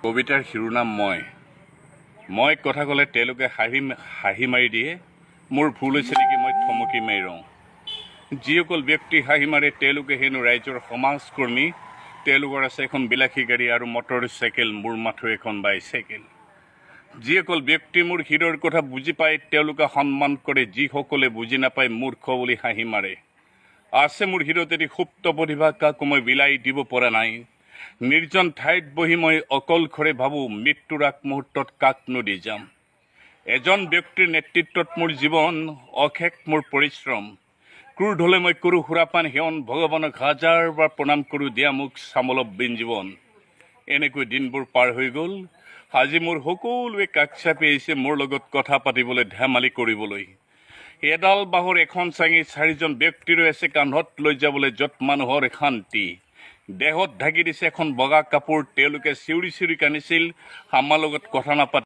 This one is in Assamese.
কবিতাৰ শিৰোনাম মই। মই কথা ক'লে তেওঁলোকে হাঁহি হাঁহি মাৰি দিয়ে। মোৰ ভুল হৈছে নেকি, মই থমকি মাৰি ৰওঁ। যিসকল ব্যক্তি হাঁহি মাৰে, তেওঁলোকে হেনো ৰাইজৰ সমাজকৰ্মী। তেওঁলোকৰ আছে এখন বিলাসী গাড়ী আৰু মটৰ চাইকেল, মোৰ মাথো এখন বাইচাইকেল। যিসকল ব্যক্তি মোৰ হৃদয়ৰ কথা বুজি পায়, তেওঁলোকে সন্মান কৰে। যিসকলে বুজি নাপায়, মূৰ্খ বুলি হাঁহি মাৰে। আছে মোৰ হৃদয়ত এটি সুপ্ত প্ৰতিভা, কাকো মই বিলাই দিব পৰা নাই। নিৰ্জন ঠাইত বহি মই অকলশৰে ভাবোঁ, মৃত্যুৰ আগমুহূৰ্তত কাকনো দি যাম? এজন ব্যক্তিৰ নেতৃত্বত মোৰ জীৱন, অশেষ মোৰ পৰিশ্ৰম। ক্ৰোধ হ'লে মই কৰোঁ সুৰাপান সেৱন। ভগৱানক হাজাৰবাৰ প্ৰণাম কৰোঁ, দিয়া মোক স্বাৱলম্বী জীৱন। এনেকৈ দিনবোৰ পাৰ হৈ গ'ল। আজি মোৰ সকলোৱে কাষ চাপি আহিছে মোৰ লগত কথা পাতিবলৈ, ধেমালি কৰিবলৈ। এডাল বাঁহৰ এখন চাঙি চাৰিজন ব্যক্তি ৰৈ আছে কান্ধত লৈ যাবলৈ, য'ত মানুহৰ শান্তি। দেহত ঢাকি দিছে এখন বগা কাপোৰ। তেওঁলোকে চিঞৰি চিঞৰি কান্দিছিল, আমাৰ লগত কথা নাপাতি।